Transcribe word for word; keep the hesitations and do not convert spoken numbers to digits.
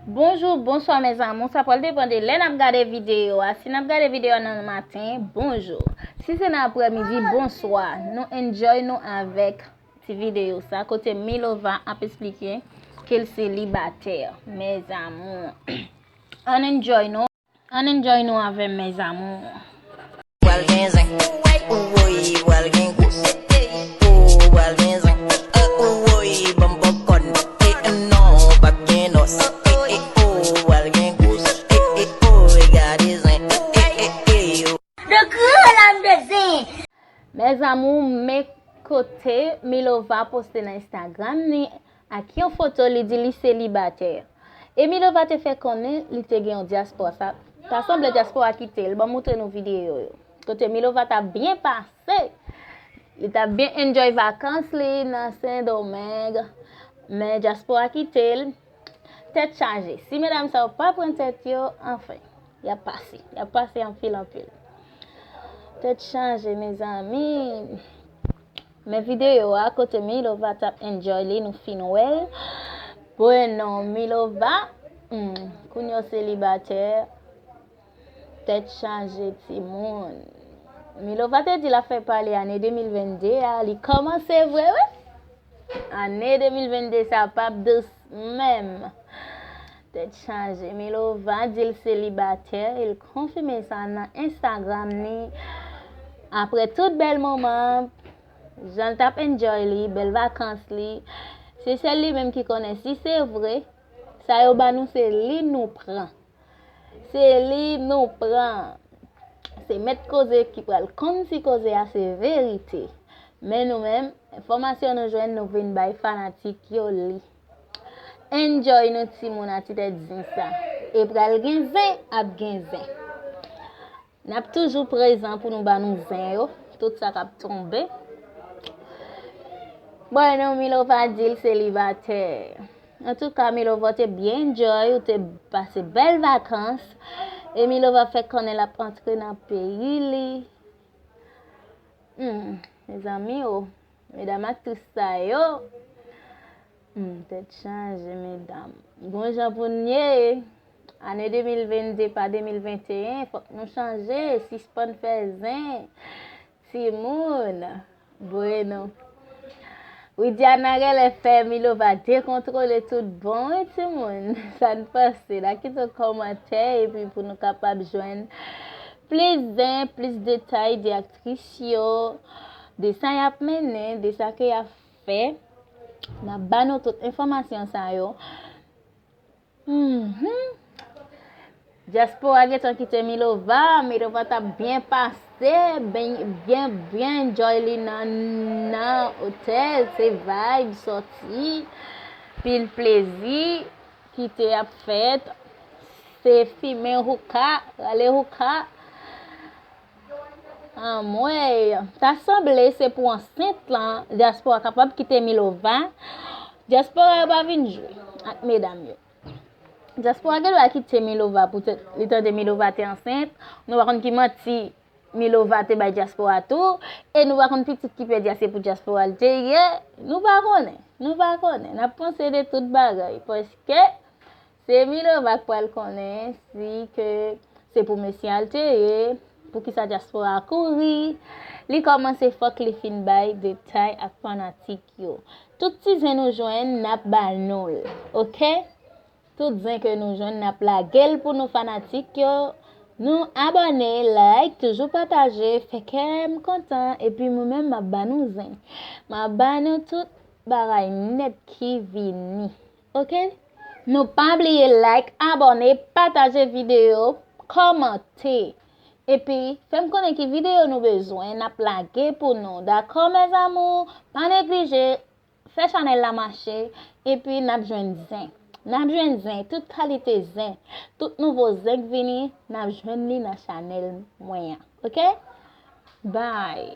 Bonjou, bonswa mes amours, sa pral depann de lè n ap gade videyo a. Si n ap gade videyo a nan maten, bonjou. Si se nan aprèmidi, bonswa. Nou enjoy nou avèk ti videyo sa kote Milova ap esplike ke l selibatè, mes amours. Ann enjoy nou. Ann enjoy nou avè m, mes amours. Pral gen zen. Ou woy, pral gen gwo. Ou pral gen zen. Ou woy, ban m popcorn. E non, p ap gen nòs. E e, ou pral gen gwo. E e, o, gade zen. E e, e, e, o. De gran lam de zen. Mes amours, men kote Milova poste nan Instagram ni ak yon foto, li di li selibatè. E Milova te fè konnen li te gen yon dyaspora. Sa ta sanble dyaspora kite l. Ban m montre nou videyo yo. Kote Milova t ap byen pase. Li t ap byen enjoy vakans li nan Sendomeng. Men dyaspora kite l. Tèt chaje. Si medam sa yo pa pran tèt yo, anfen, y ap pase. Y ap pase anpil, anpil. Tèt chaje, mezanmi. Men videyo a kote Milova t ap enjoy li, nou fin wè l. Bon, non, Milova, hmm, kounye a w selibatè, tèt chaje, timoun. Milova te di l ap fè pale ane de mil venn de a, li kòmanse vre, wi. Ane de mil venn de sa p ap dous menm. Tèt chaje. Milova di l selibatè, e l konfime sa nan Instagram ni. Apre tout bèl moman, jan l t ap enjoy li, bèl vakans li, se sèl li menm ki konnen si se vre. Sa yo ba nou, se li nou pran. Se li nou pran. Se mèt koze ki pral konn si koze a se verite. Men nou menm, enfòmasyon nou jwenn, nou vin bay fanatik yo li. Enjoy nou timoun a ti tèt zen sa. E pral gen zen, ap gen zen. N ap toujou prezan pou nou ba nou zen yo, tout sa k ap tonbe. Bon, non, Milova di l selibatè. Antouka, Milova te byen enjoy, ou te pase bèl vakans. E Milova fè konnen l ap antre nan peyi li. Hmm, mezanmi o, medam aktris sa yo. Hmm, tèt chaje, medam. Gon jan pou n ye. Ane de mil venn de pa de mil venn e en, fòk nou chanje, sispann fè zen. Timoun, bueno. Widiana genlè fè Milova dekontwole tout bon, wi, timoun. Sa n panse? Lakite yon kòmantè, epi pou nou kapab jwenn plis zen, plis detay de aktris yo, de sa y ap mennen, de sa ke y ap fè. N ap ba nou tout enfòmasyon sa yo. Mhm. Dyaspora gentan kite Milova. Milova t ap byen pase, byen, byen, byen enjoy li nan, nan otèl. Se vibe, sòti, pil plezi ki te ap fèt. Se fimen houka, rale houka. Anmwey, ta sanble se pou ansent lan, dyaspora kapab kite Milova. Dyaspora yo pa vin jwe ak medam yo. Dyaspora gen dwa kite Milova poutèt li tande Milova te ansent. Nou pa konn ki manti Milova te bay dyaspora tou. E nou pa konn pitit ki pèdi a se pou dyaspora l te ye. Nou pa konnen. Nou pa konnen. N ap panse de tout bagay. Paske se Milova k pral konnen si ke se pou mesye a l te ye, poukisa dyaspora a kouri. Li kòmanse fòk li fin bay detay ak fanatik yo. Tout ti zen nou jwenn, n ap ba nou l, oke? Tout zen ke nou jwenn, n ap lage l pou nou fanatik yo. Nou abòne, like, toujou pataje, fè kè m kontan, epi mwen menm m ap ba nou zen. M ap ba nou tout bagay nèt ki vini. Oke? Nou pa bliye like, abòne, pataje videyo, kòmante. Epi, fè m konnen ki videyo nou bezwen, n ap lage pou nou. Dakò, mes amours? Pa neglije, fè chanèl la mache, epi n ap jwenn zen. N ap jwenn zen, tout kalite zen. Tout nouvo zen k vini, n ap jwenn li nan chanèl mwen an. Oke? Bye!